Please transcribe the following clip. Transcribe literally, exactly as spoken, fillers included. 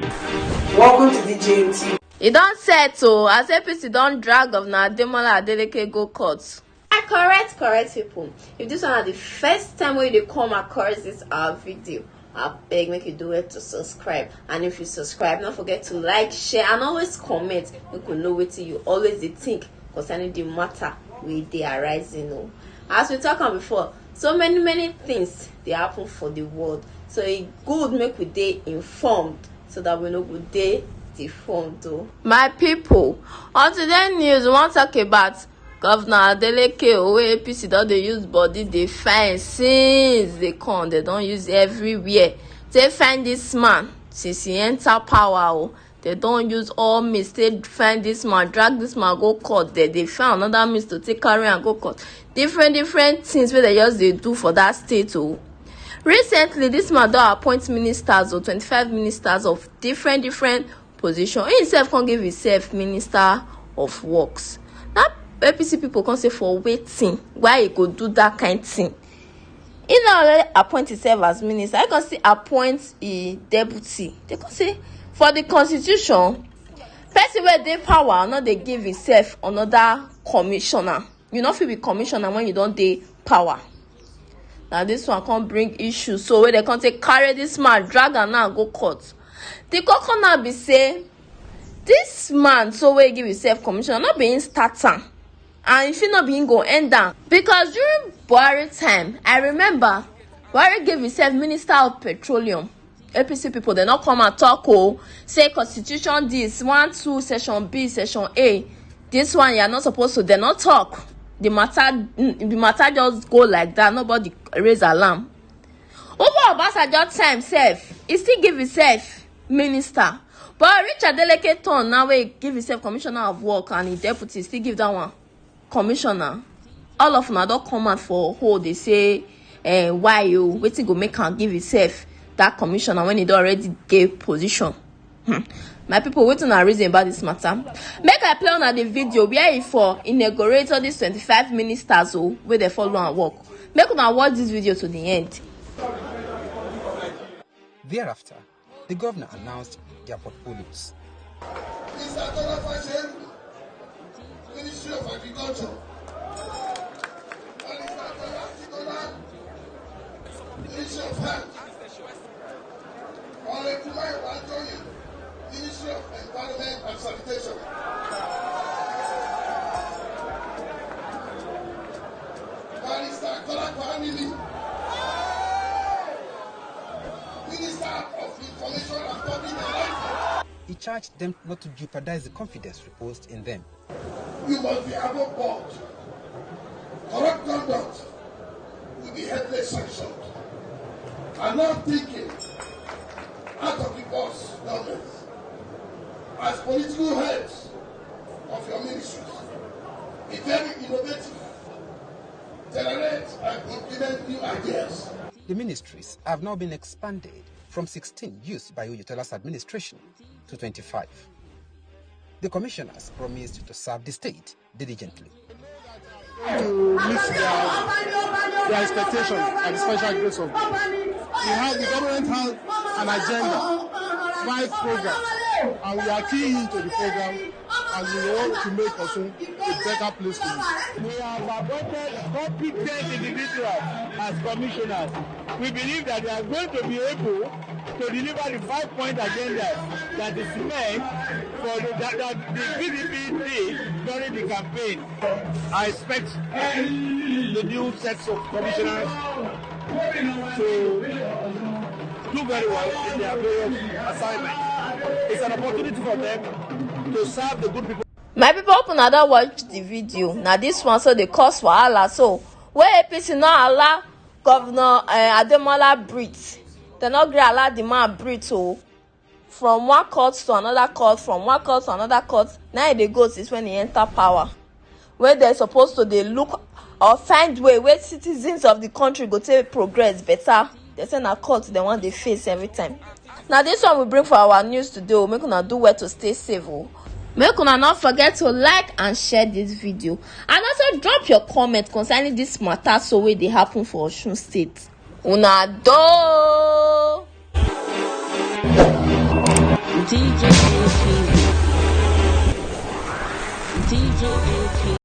Welcome to the J M T. E don set o, as A P C don drag Governor Ademola Adeleke go court. My correct correct people, if this one na the first time wey you dey come across this our video, abeg make you do well to subscribe, and if you subscribe, no forget to like, share and always comment, make we know wetin you always dey think concerning the matter wey dey arising o. As we talk am before, so many many things dey happen for the world, so e good make we dey informed so that we no go dey deformed o. My people, on today news we wan talk about Governor Adeleke o, wey A P C don dey use body dey find since dey come, dem don use everywhere take find this man since he enter power o. Dem don use all means take find this man, drag this man go court, dem dey find another means to take carry am go court. Different different things wey dem just dey do for that state o. Recently, this man don appoint ministers o, twenty-five ministers of different different position. He himself come give himself minister of works. That A P C people come say for wetin, why he go do that kind thing? He don already appoint himself as minister, he come still appoint him deputy. Dem come say for the constitution, person wey dey power no dey give himself another commissioner. You no fit be commissioner when you don dey power. Na this one come bring issue so wey dem come take carry this man, drag am now go court. The koko now be say this man so wey give himself commissioner, no be him start am, and e fit no be him go end am, because during Buhari time, I remember Buhari give himself minister of petroleum. A P C people dem no come and talk o, say constitution this one two section B section A, this one you are not supposed to, dem no talk. The matter, the matter just go like that, nobody raise alarm. Even Obasanjo time sef, he still give himself minister, but Richard Adeleke turn now wey give himself commissioner of work and him deputy still give that one commissioner. All of una don come out for hole dey say eh, why o, wetin go make am give himself that commissioner when he don already get position? Hmm. My people, wetin una reason about this matter? Make I play una the video where he for inaugurate all these twenty-five ministers o, wey dey follow am work. Make una watch this video to the end. Thereafter, the governor announced their portfolios. Minister Tola Fashion, Ministry of Agriculture. Minister Tola Fashion, Ministry of Health. Honorable Mayo Anthony, Ministry of Environment and Sanitation. Barrister Kola Kwamili, Minister of Information and Public Enlightenment. He charged them not to jeopardize the confidence reposed in them. You must be above board. Corrupt conduct will be heavily sanctioned. I'm now thinking out of the box government. As political heads of your ministries, be very innovative, generate and implement new ideas. The ministries have now been expanded from sixteen used by Oyetola's administration to twenty-five. The commissioners promised to serve the state diligently. To meet their, their expectation and the special grace of God. We have, the government has an agenda, five programs, and we are keying into the program, and we want to make Osun a better place to live. We have appointed competent individuals as commissioners. We believe that they are going to be able to deliver the five-point agenda that is meant for the, that, that the P D P did during the campaign. I expect the new sets of commissioners to do very well in their various assignments. It's an opportunity for them to serve the good people. My people, hope una don watch the video. Na this one so dey cause wahala so, wey A P C no allow Governor eh, Ademola breathe. Dem no gree allow the man breathe o. From one court to another court, from one court to another court, na e dey go since when e enter power. Wey dem suppose to dey look or find way wey citizens of the country go take progress better. Dem say na court dem wan dey face every time. Na this one we bring for our news today o. Make una do well to stay safe o. Make una no forget to like and share this video, and also drop your comment concerning this matter so wey dey happen for Osun State. Una do. D J A P. D J A P.